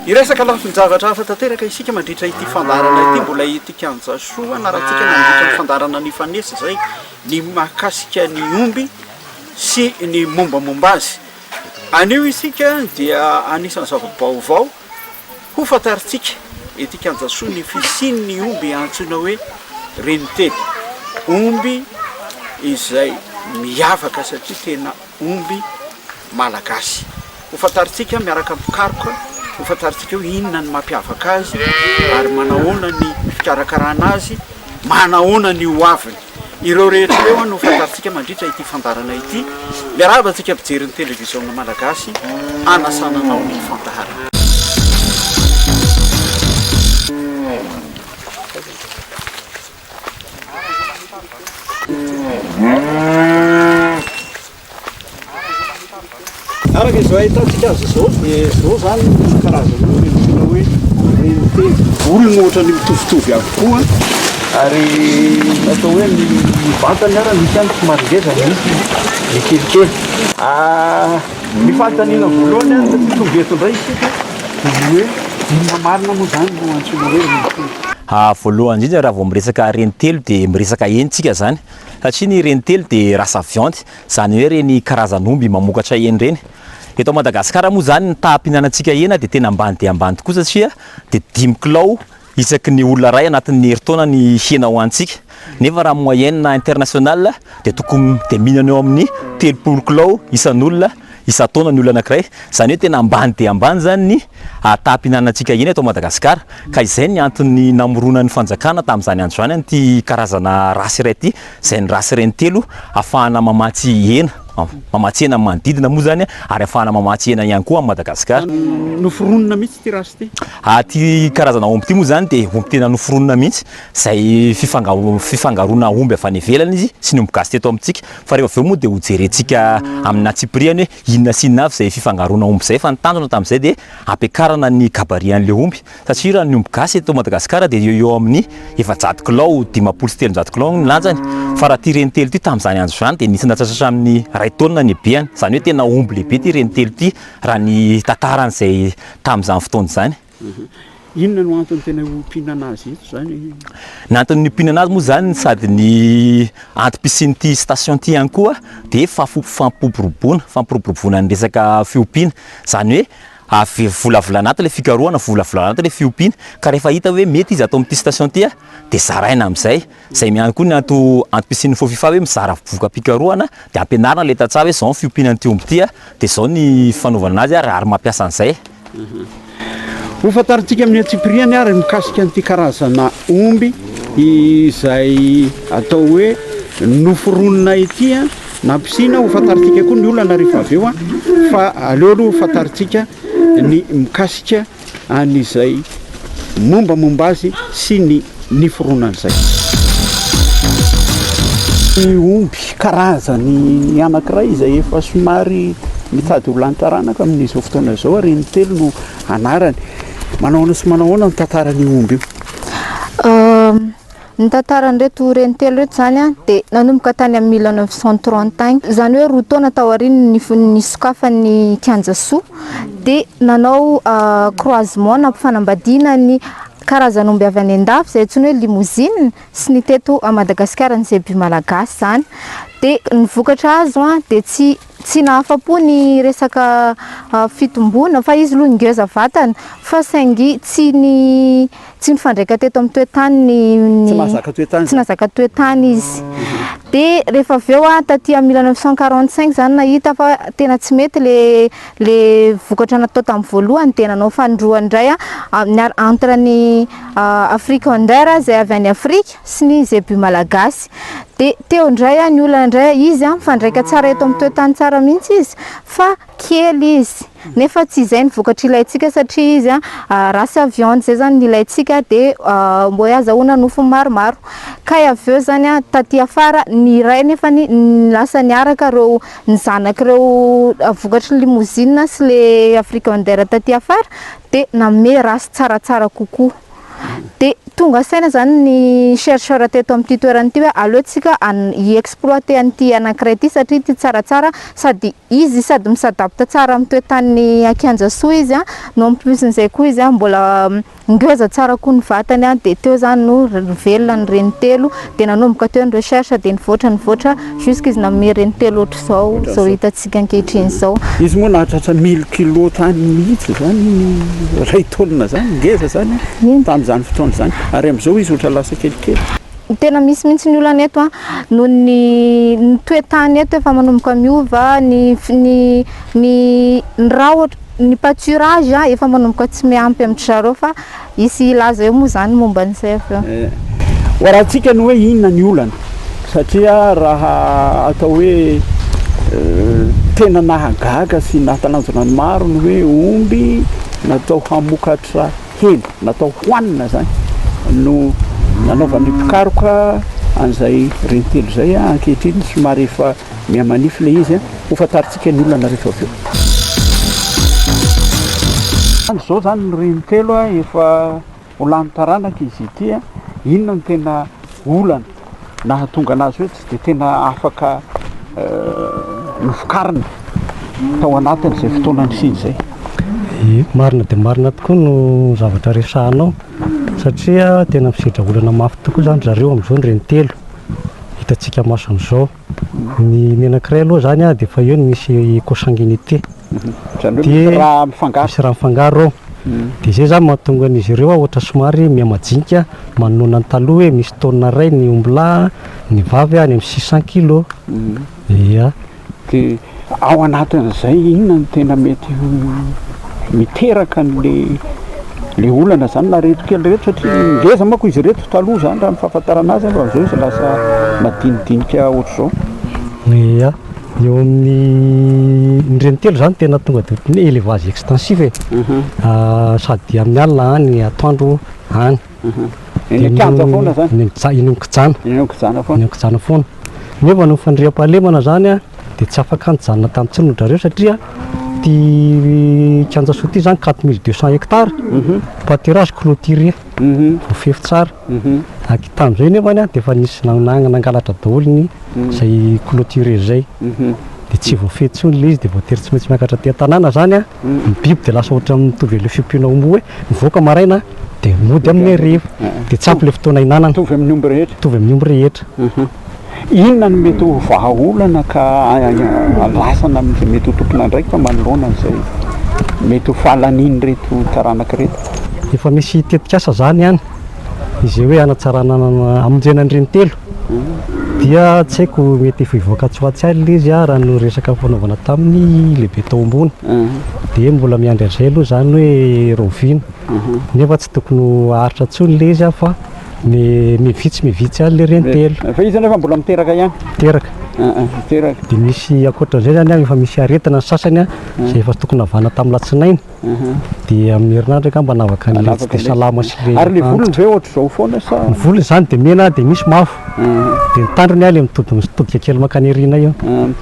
Hiresaka lafin-javatra hafa tanteraka isika mandritra ity fandaharana ity. Mbola ety Kianjasoa narahantsika nandritra ny fandaharana nifanesy izay ny mahakasika ny omby sy ny mombamomba azy. Anio isika dia anisan'ny zava-baovao ho fantarintsika ety Kianjasoa ny fisian'ny omby antsoina hoe renitelo. Omby izay miavaka satria tena omby malagasy. Ho fantarintsika miaraka amin'ny mpikaroka, ho fantarintsika hoe inona ny mampiavaka azy ary manahoana ny fikarakarana azy, manahoana ny ho aviny. Ireo rehetra ireo no ho fantarintsika mandritra ity fandaharana ity. Miarahaba antsika mpijery ny televiziona malagasy, anasana anao ny fandaharana. Araka izao ahitantsika azy izao dia izao izany ny karazana omby antsoina hoe renitelo. Volony ohatran'ny mitovitovy avokoa ary atao hoe ny vatany ara misy ihany somary ngeza misy ny kelikely. Ny fanontaniana voalohany ary satria tonga eto indray isika dia ny hoe inona marina moa izany no antsoina hoe renitelo? Voalohany indrindra raha vao miresaka renitelo dia miresaka hena isika izany satria ny renitelo dia race à viande. Izany hoe ireny karazan'omby mamokatra hena ireny. Eto Madagasikara moa izany ny taham-pihinanantsika hena dia tena ambany dia ambany tokoa satria dia dimy kilao isaky ny olona iray anatin'ny herintaona ny hena hohanintsika. Nefa raha moyenne internationale dia tokony dia mihinana eo amin'ny 30 kilao isan'olona isan-taona ny olona anankiray. Izany hoe tena ambany dia ambany izany ny taham-pihinanantsika hena eto Madagasikara. Ka izay ny antony namoronan'ny fanjakana tamin'izany andro izany an'ity karazana race iray ity. Izay ny race renitelo ahafahana mamatsy hena, mamatsy hena amin'ny manodidina moa izany ary ahafahana mamatsy hena ihany koa amin'i Madagasikara. Noforonina mihitsy ity race ity? Ity karazana omby ity moa izany dia omby tena noforonina mihitsy, izay fifangaroana omby avy any ivelany izy sy ny omby gasy teto amintsika. Fa rehefa avy eo moa dia hojerentsika amin'ny antsipiriany hoe inona sy inona avy izay fifangaroana omby izay fa ny tanjona tamin'izay dia hampiakarana ny gabarit an'ilay omby. Satria raha ny omby gasy eto Madagasikara dia eo eo amin'ny 400 kilao, 350 kilao ny lanjany. Fa raha ity renitelo ity tamin'izany andro izany dia nisy nahatratra hatramin'ny iray taonina ny habehany. Izany hoe tena omby lehibe ity renitelo ity raha ny tantaran'izay tamin'izany fotoana izany. Inona no antony tena ompiana azy eto izany? Ny antony niompiana azy moa izany sady ny antom-pisian'ity station ity ihany koa dia fampiroboroboana, fampiroboroboana ny resaka fiompiana. Izany hoe Avy volavolana ato ilay fikarohana, volavolana ato ilay fiompiana, ka rehefa hita hoe mety izy ato amin'ity station ity dia zaraina amin'izay. Izay ihany koa ny anto antom-pisian'ny Fofifa hoe mizara voka-pikarohana dia ampianarina ilay tantsaha hoe izao ny fiompiana an'ity omby ity dia izao ny fanaovana azy ary ary mampiasa an'izay. Ho fantarintsika amin'ny antsipiriany ary mikasika an'ity karazana omby izay atao hoe noforonina ity. Nampisiana ho fantarintsika koa ny olana rehefa avy eo fa aleo aloha ho fantarintsika ny mikasika an'izay mombamomba azy sy ny niforonan'izay. Ny omby karazany anankiray izay efa somary mitady ho lany taranaka amin'izao fotoana izao ary Renitelo no anarany. Manao ahoana sy manao ahoana ny tantaran'io omby io? Ny tantaran'ireto renitelo ireto izany dia nanomboka tany amin'ny 1930 tany, izany hoe roa taona taorian'ny nisokafan'ny Kianja Soa dia nanao croisement nampifanambadiana ny karazan'omby avy any an-dafy izay antsoina hoe limousine sy ny teto Madagasikara ny zebu malagasy izany. Dia ny vokatra azo dia tsy tsy nahafa-po ny resaka fitomboana fa izy aloha ngeza vatana fa saingy tsy ny Tsy nifandraika teto amin'ny toetany ny Tsy mahazaka toetany Tsy nahazaka toetany izy. Dia rehefa avy eo a, taty amin'ny 1945 zany nahita fa tena tsy mety le le vokatra natao tamin'ny voalohany dia nanao fanindroany indray a, niara entre ny Afrikander izay avy any Afrika sy ny Zebu malagasy. Dia teo indray a, ny olana indray izy a, mifandraika tsara eto amin'ny toetany tsara mihitsy izy fa kely izy nefa tsy izay ny vokatra ilaintsika satria izy a race à viande zay zany ny ilaintsika de mbô azahoana nofony maromaro kay avy eo zany a taty afara ny iray nefa ny lasa niaraka reo ny zanak'ireo vokatry ny limousine sy le afrikander taty afara de nanome race tsaratsara kokoa. Dia tonga saina zany ny chercheur teto amin'ity toerana ity hoe aleo tsika hi-exploiter an'ity anankiray ity satria ity tsaratsara sady izy sady mi-s'adapte tsara amin'ny toe-tanin'ny Ankianjasoa izy an, no en plus n'izay koa izy an mbola ngeza tsara koa ny vatany an, dia teo zany no velona ny renitelo, dia nanomboka teo ny recherche dia nivoatra nivoatra jusque izy nanome renitelo ohatr'izao izao hitantsika ankehitriny izao. Izy moa nahatratra mille kilo tany mihitsy izany iny iray taonina izany, ngeza izany an, tamin'izany fotoana izany, ary amin'izao izy ohatra lasa kelikely. Tena misy mihitsy ny olana eto an, noho ny ny toe-tany eto efa manomboka miova, ny ny ny ny raha Ny pâturage efa manomboka tsy miampy amin-dry zareo fa hisy hilaza eo moa izany momba an'izay avy eo. Hoarahantsika ny hoe inona ny olana satria raha atao hoe tena nahagaga sy nahatalanjona ny maro ny hoe omby natao hamokatra hena, natao hohanina izany no nanaovan'ny mpikaroka an'izay reny telo izay ankehitriny somary efa Mihamanify ilay izy an! Ho fantarintsika ny olana rehefa avy eo. Izao izany ny renitelo efa ho lany taranaka izy ity an! Inona no tena olana nahatonga anazy hoe tsy dia tena afaka novokarina tao anatin'izay fotoana nisiany izay? Ie, marina dia marina tokoa no zavatra resahanao satria tena misedra olana mafy tokoa izany ry zareo amin'izao ny renitelo. Hitantsika maso amin'izao. Ny ny anankiray aloha izany dia efa eo ny misy consanguinité. Izany hoe misy rà mifangaro. Misy rà mifangaro ao. Dia izay izany mahatonga an'izy ireo ohatra somary miha-majinika manoloana ny taloha hoe misy taonina iray ny ombilahy, ny vavy any amin'ny 600 kilos. Ia. Dia ao anatin'izay inona no tena mety ho miteraka an'le le olana zany na reto kely reto satria ngeza manko izy ireto taloha zany raha ny fahafantarana azy fa am'zao izy lasa madinidinika ohatr'izao. Ia, eo amin'ny ny renitelo zany tena tonga dia ohatran'ny hoe élevage extensif e. Sady amin'ny alina any, atoandro any. Eny an-kianja foana zany? Eny an-kija- eny an-kijana. Eny an-kijana foana. Eny an-kijana foana. Nefa noho ny fandriampahalemana zany an, dia tsy afaka nijanona tany intsony ry zareo satria ity kianja soa ity zany 4200 hectares, pâturage clôturé, voafefy tsara. Ak- Tamin'izay nefany an, dia efa nisy na- nangalatra daholo ny izay clôturé izay. Dia tsy voafehy intsony ilay izy dia voatery tsy maintsy miakatra aty an-tanàna zany an. Ny biby dia lasa ohatran'ny mitovy an'ilay fiompiana omby hoe mivoaka maraina dia mody amin'ny hariva. Dia tsy ampy ilay fotoana hihinanana. Mitovy amin'ny omby rehetra. Mitovy amin'ny omby rehetra. Inona no mety ho vahaolana ka andrasana amin'izay mety ho tompon'andraikitra manoloana an'izay mety ho fahalanian'ireto taranaka ireto? Efa misy tetikasa izany any. Izay hoe hanatsarana hamonjena ny renitelo dia tsy haiko mety efa hivoaka tsy ho atsy ary ilay izy raha ny resaka nifanaovana tamin'ny lehibe tao ambony dia mbola miandry an'izay aloha izany hoe rahoviana nefa tsy tokony ho haharitra intsony ilay izy fa mivitsy mivitsy ihany ilay renitelo. Fa izy anefa mbola miteraka ihany? Miteraka. Miteraka. Dia misy ankoatran'izay izany efa misy aretina ny sasany izay efa tokony navahana tamin'ny alatsinainy. Dia amin'ny herinandro angamba hanavaka an'ilay tsy dia salama sy ilay Ary ilay volony ve ohatr'izao foana sa? Ny volony izany dia mena dia misy mavo. Dia ny tandrony ilay mitodika kely mankany aoriana io.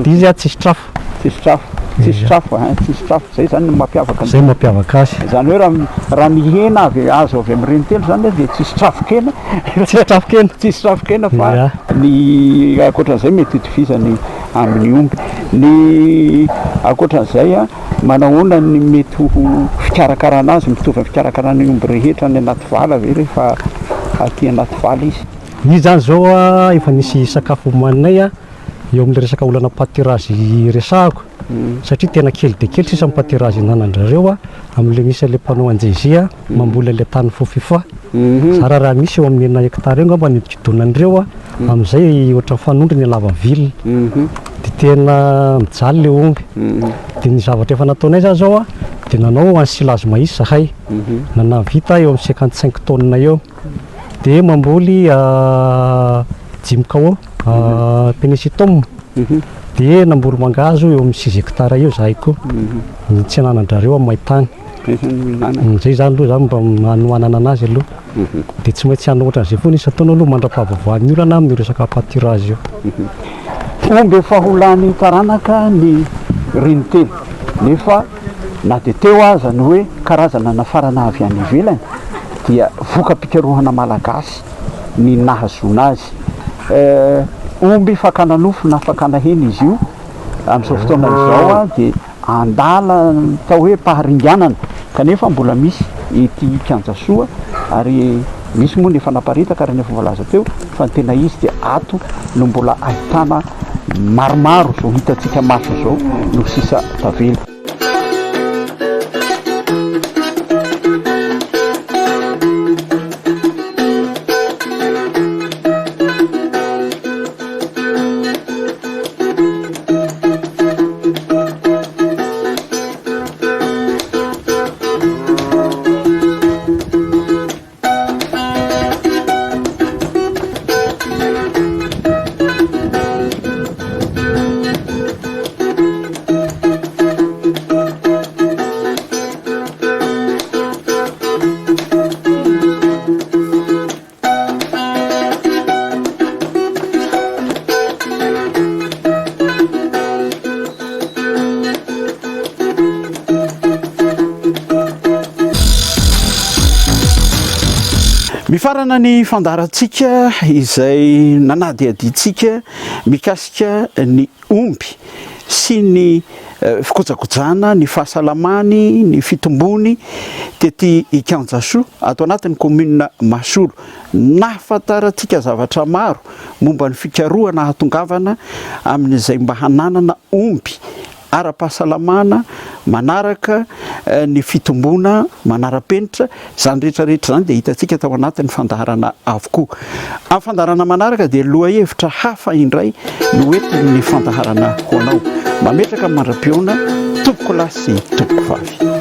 Dia izy tsisy trafo. Tsisy trafo. Tsisy trafo ein, tsisy trafo. Izay izany no mampiavaka Izay no mampiavaka azy. Izany hoe raha raha ny hena avy azo avy amin'ny renitelo izany dia tsisy trafon-kena. Tsisy trafon-kena. Tsisy trafon-kena fa ny ankoatran'izay mety hitovizany amin'ny omby. Ny ankoatran'izay an. Manahoana ny mety ho fikarakarana azy? Mitovy amin'ny fikarakarana ny omby rehetra any anaty vala ve rehefa aty anaty vala izy? Izy izany izao efa nisy sakafo omaninay eo amin'ilay resaka olana pâturage resahako satria tena kely dia kely sisa ny pâturage ananan-dRareo amin'ilay misy an'ilay mpanao anjezia mamboly an'ilay tany fofifa. Zara raha misy eo amin'ny enina hectares eo angamba ny hodikodonan'ireo amin'izay ohatran'ny fanondro ny halavan'ny ville. Dia tena mijaly ilay omby. Dia ny zavatra efa nataonay izany izao dia nanao ensilage maïs izahay. Nahavita eo amin'ny 55 tonnes eo. Dia mamboly jimkao, penicitum. Dia namboly mangahazo eo amin'ny 6 hectares eo izahay koa. Ny tsy ananan-dRareo amin'ny main-tany. Izay izany aloha izany mba hanohanana anazy aloha. Dia tsy maintsy hanao ohatran'izay foana isan-taona aloha mandra-pahavoavoahan'ny olana amin'io resaka pâturage io. Omby efa ho lany taranaka ny renitelo nefa na dia teo aza ny hoe karazana nafarana avy any ivelany. dia voka-pikarohana malagasy ny nahazoana azy. Omby fakana nofo na fakana hena izy io amin'izao fotoana izao dia andala atao hoe paharinganana kanefa mbola misy ety Kianjasoa ary misy moa ny efa naparitaka ary ny efa voalaza teo fa ny tena izy dia ato no mbola ahitana maromaro izao hitantsika maso izao no sisa tavela. Mifarana ny fandaharantsika izay nanadihadiantsika mikasika ny omby sy ny fikojakojana ny fahasalamany, ny fitombony tety Ikanjasoa ato anatin'ny commune Mahasolo. Nahafantarantsika zavatra maro momba ny fikarohana hahatongavana amin'izay mba hananana omby ara-pahasalamana manaraka ny fitomboana manara-penitra, izany rehetra rehetra izany dia hitantsika tao anatin'ny fandaharana avokoa. Amin'ny fandaharana manaraka dia lohahevitra hafa indray no entin'ny fandaharana ho anao. Mametraka mandra-pihaona tompokolahy sy tompokovavy.